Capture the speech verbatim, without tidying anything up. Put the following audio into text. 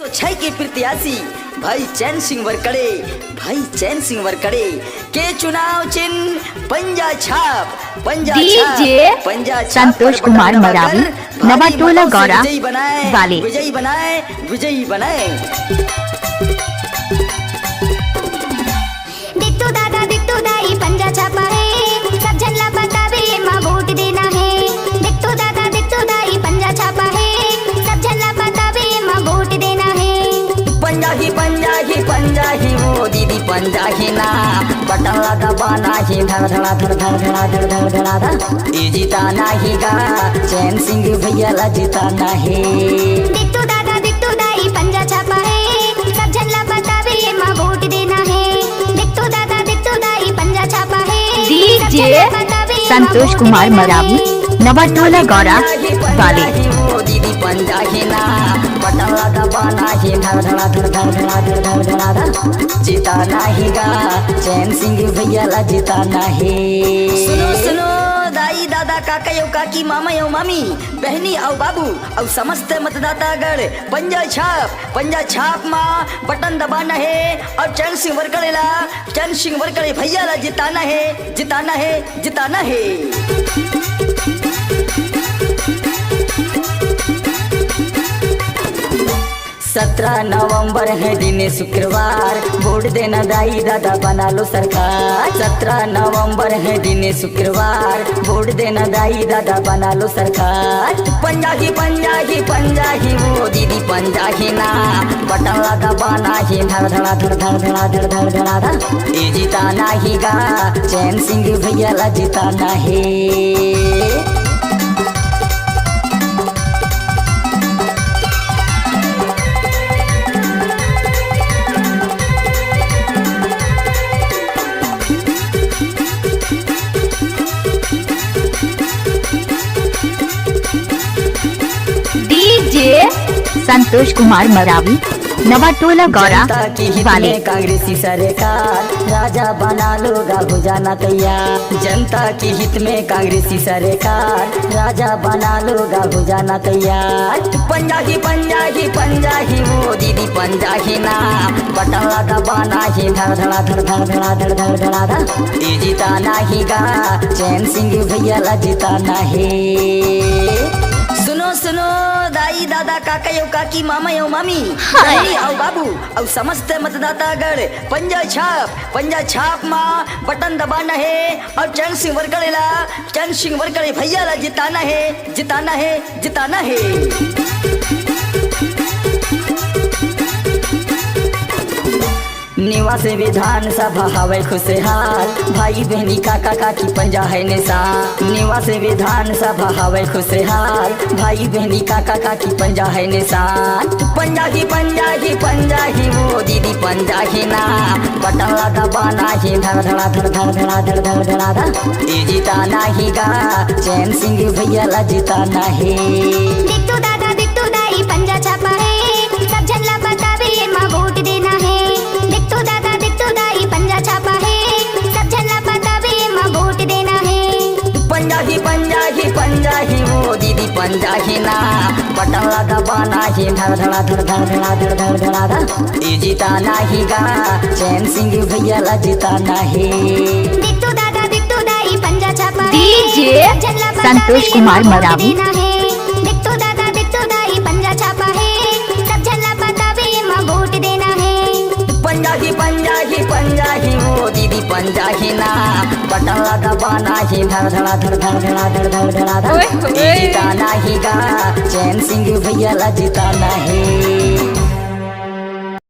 तो छै के प्रत्याशी भाई चैन सिंह वरकड़े, भाई चैन सिंह वरकड़े के चुनाव चिन्ह पंजा छाप, पंजा DJ छाप, पंजा छाप संतोष पर कुमार बटन दबाकर मरावी, भारी नवाटोला मतों से गौरा विजयी बनाए, वाले। विजयी बनाए, विजयी बनाए। देख तो दादा, देख तो दाई, पंजा छापा हे, सब झन ला बताबे, एमा वोट देना हे। देख तो दादा, देख तो दाई, पंजा छापा हे, सब झन ला बताबे, एमा वोट देना हे। पंजा ही, पंजा ही, पंजा ही, वो दीदी पंजा ही ना, बटन ला दबाना ही, धड़ धड़ा धड़ धड़ धड़ा धड़ धड़ धड़ा धड़। ये जिताना ही गा, चैन सिंह भैया ला जिताना हे। देख तो दादा, देख तो दाई, पंजा छापा हे, सब झन ला बताबे, एमा वोट देना हे। देख तो दादा, देख तो दाई, पंजा छापा हे, DJ सब झन ला बताबे, एमा संतोष वोट कुमार देना मरावी, हे। नवाटोला गौरा पंजा ही, पंजा वाले। ही, वो दीदी पंजा ही ना, बटन ला दबाना ही, धड़ धड़ा धड़ धड़ धड़ा धड़ धड़ धड़ा धड़। जिताना ही गा, चैन सिंह भैया ला जिताना हे। सुनो, सुनो, दाई, दादा, काका, यो, काकी, मामा, यो, मामी, बहनी, अउ बाबू, अउ समस्त मतदातागण, पंजा छाप, पंजा छाप मा बटन दबाना हे, अउ चैन सिंह वरकड़े ला, चैन सिंह वरकड़े भैया ला जिताना हे, जिताना हे, जिताना हे। सत्रह नवंबर है दिन शुक्रवार, वोट देना दाई दादा बना लो सरकार। सत्रह नवंबर है दिन शुक्रवार, वोट देना दाई दादा बना लो सरकार। पंजा ही, पंजा ही, पंजा ही, वो दीदी पंजा ही ना, बटन ला दबाना ही, धड़ धड़ा धड़ धड़ धड़ा धड़ धड़ धड़ा धड़। ये जिताना ही गा, चैन सिंह भैया ला जिताना हे। DJ संतोष कुमार मरावी, नवाटोला गौरा जनता की हित वाले। में कांग्रेसी सरकार, राजा बना लो गा हो जाना तैयार। जनता की हित में कांग्रेसी सरकार, राजा बना लो गा हो जाना तैयार। पंजा ही, पंजा ही, पंजा ही, वो दीदी पंजा ही ना, बटन ला दबाना ही, धड़ धड़ा धड़ धड़ धड़ा धड़ धड़ धड़ा धड़। ये जिताना ही गा, चैन सिंह भैया ला जिताना हे। सुनो, सुनो, दाई, दादा, काका, यो, काकी, मामा, यो, मामी, हाय। बहनी, अउ बाबू, अउ समस्त मतदातागण, पंजा छाप, पंजा छाप मा बटन दबाना हे, अउ चैन सिंह वरकड़े ला, चैन सिंह वरकड़े भैया ला जिताना हे, जिताना हे, जिताना हे। निवास विधानसभा हवय खुशहाल, भाई बहनी काका काकी पंजा है निशान। निवास विधानसभा हवय खुशहाल, भाई बहनी काका काकी पंजा है निशान। पंजा ही, पंजा ही, पंजा ही, वो दीदी पंजा ही ना, बटन ला दबाना ही, धड़ धड़ा धड़ धड़ धड़ा धड़ धड़ धड़ा धड़। ये जिताना ही गा, चैन सिंह भैया ला जिताना हे। देख तो दादा, देख तो दाई, पंजा छापा हे, सब झन ला बताबे, एमा वोट देना हे। देख तो दादा, देख तो दाई, पंजा छापा हे, सब झन ला बताबे, एमा वोट देना हे। पंजा ही, पंजा ही, पंजा ही, वो दीदी पंजा ही ना, बटन ला दबाना ही, धड़ धड़ा धड़ धड़ धड़ा धड़ धड़ धड़ा धड़। ये जिताना ही गा, चैन सिंह भैया ला जिताना हे। देख तो दादा, देख तो दाई, पंजा छापा हे, DJ सब झन ला बताबे, संतोष कुमार एमा वोट मरावी। देना हे। देख तो दादा, देख तो दाई, पंजा छापा हे, सब झन ला बताबे, एमा वोट देना हे। पंजा ही, पंजा ही, पंजा ही, वो दीदी पंजा ही ना, बटन ला दबाना ही, धड़ धड़ा धड़ धड़ धड़ा धड़ धड़ धड़ा धड़। ओए होए। ये जिताना ही गा, चैन सिंह भैया ला जिताना हे।